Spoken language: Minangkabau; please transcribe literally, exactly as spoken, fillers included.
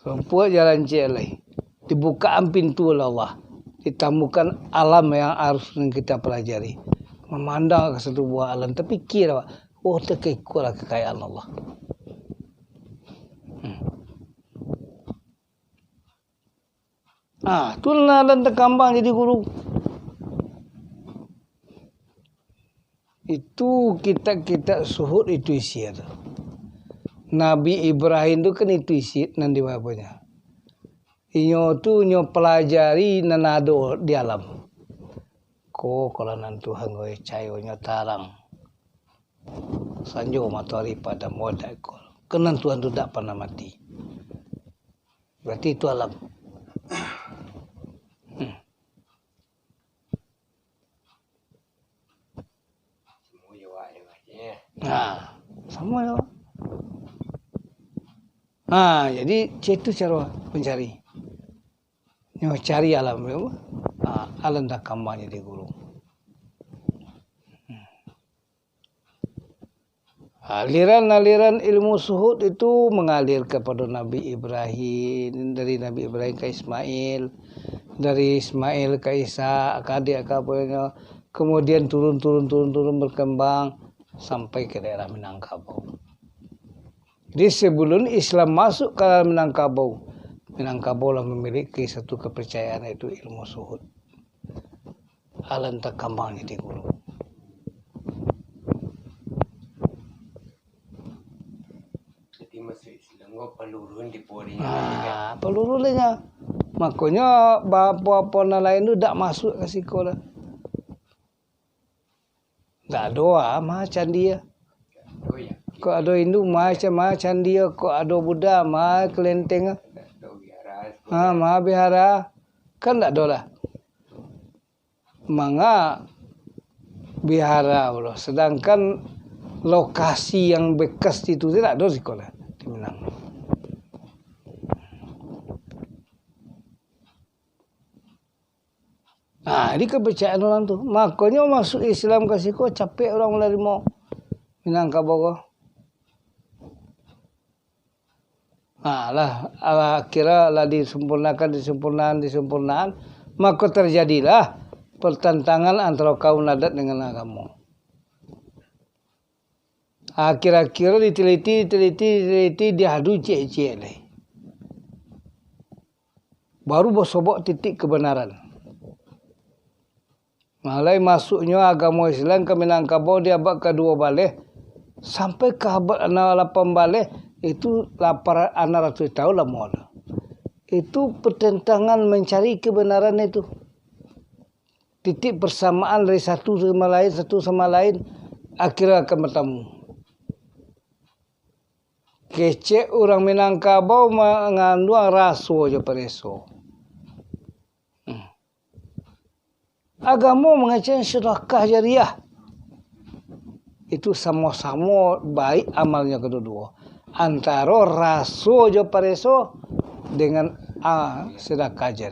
Rumpuik jalan ciek lai. Dibukaan pintu oleh Allah. Ditamukan alam yang harus kita pelajari. Mamandang ka satu buah alam, tapikia awak, "Oh, takah iko lah kakayaan Allah." Hmm. Ah, tu lah alam takambang jadi guru. Itu kitab-kitab suhud itu isi tu. Nabi Ibrahim tu kan itu isi nan di bawahnya. Inyo tu nyo pelajari nan ado di alam. Ko kalau nan Tuhan ko cahayonyo tarang. Sanjo matoari padam, wadak ko. Kan nan Tuhan tu dak pernah mati. Berarti itu alam. Hmm. Nah, samo yo. Nah, jadi cak itu caro mancari. Nyo cari alam, ah, alam takambang jadi guru. Aliran-aliran ilmu suhud itu mangalir kepada Nabi Ibrahim, dari Nabi Ibrahim ka Ismail, dari Ismail ka Ishak, ka adiak, ka aponyo, kemudian turun, turun, turun, turun, berkembang sampai ke daerah Minangkabau. Jadi, sebelum Islam masuk ke dalam Minangkabau, Minangkabau lah memiliki satu kepercayaan, yaitu ilmu suhud. Alam takambang jadi guru. Jadi, masuk Islam ko palurun di pori. Ah, palurun lah nyo. Makonyo, ba-, apo-apo nan lain tu dak masuk ka siko lah. Dak ado ah, ma candi ah. Kok ado indu, ma ca-, ma candi ah. Kok ado Buddha, ma kelenteng ah. Ha, ma bihara. Kan dak ado lah. Manga bihara pulo. Sedangkan lokasi yang bekas itu tu dak ado siko lah di Minang. Nah, jadi kepercayaan orang tu. Makonyo masuk Islam ka siko, capek orang manarimo Minangkabau ko. Nah, lah, alah, akhirnya lah disempurnakan, disempurnakan, disempurnakan. Mako terjadilah pertentangan antara kaum adat dengan agamo. Akhir-akhir diteliti, diteliti, diteliti, diadu ciek-ciek lai. Baru basobok titik kebenaran. Mulai masuknyo agamo Islam ka Minangkabau di abad kaduo baleh, sampai ka abad anam lapan baleh, itu lapan, anam ratuih tahun lamo tu. Itu pertentangan mencari kebenaran itu. Titik persamaan dari satu sama lain, satu sama lain, akhirnya akan bertemu. Kecek urang Minangkabau manganduang raso jo pareso. Hmm. Agamo mangecek sedekah jariah. Itu samo-samo baik amalnyo kaduo-duo. Antaro raso jo pareso dengan, ah, sedekah jariah.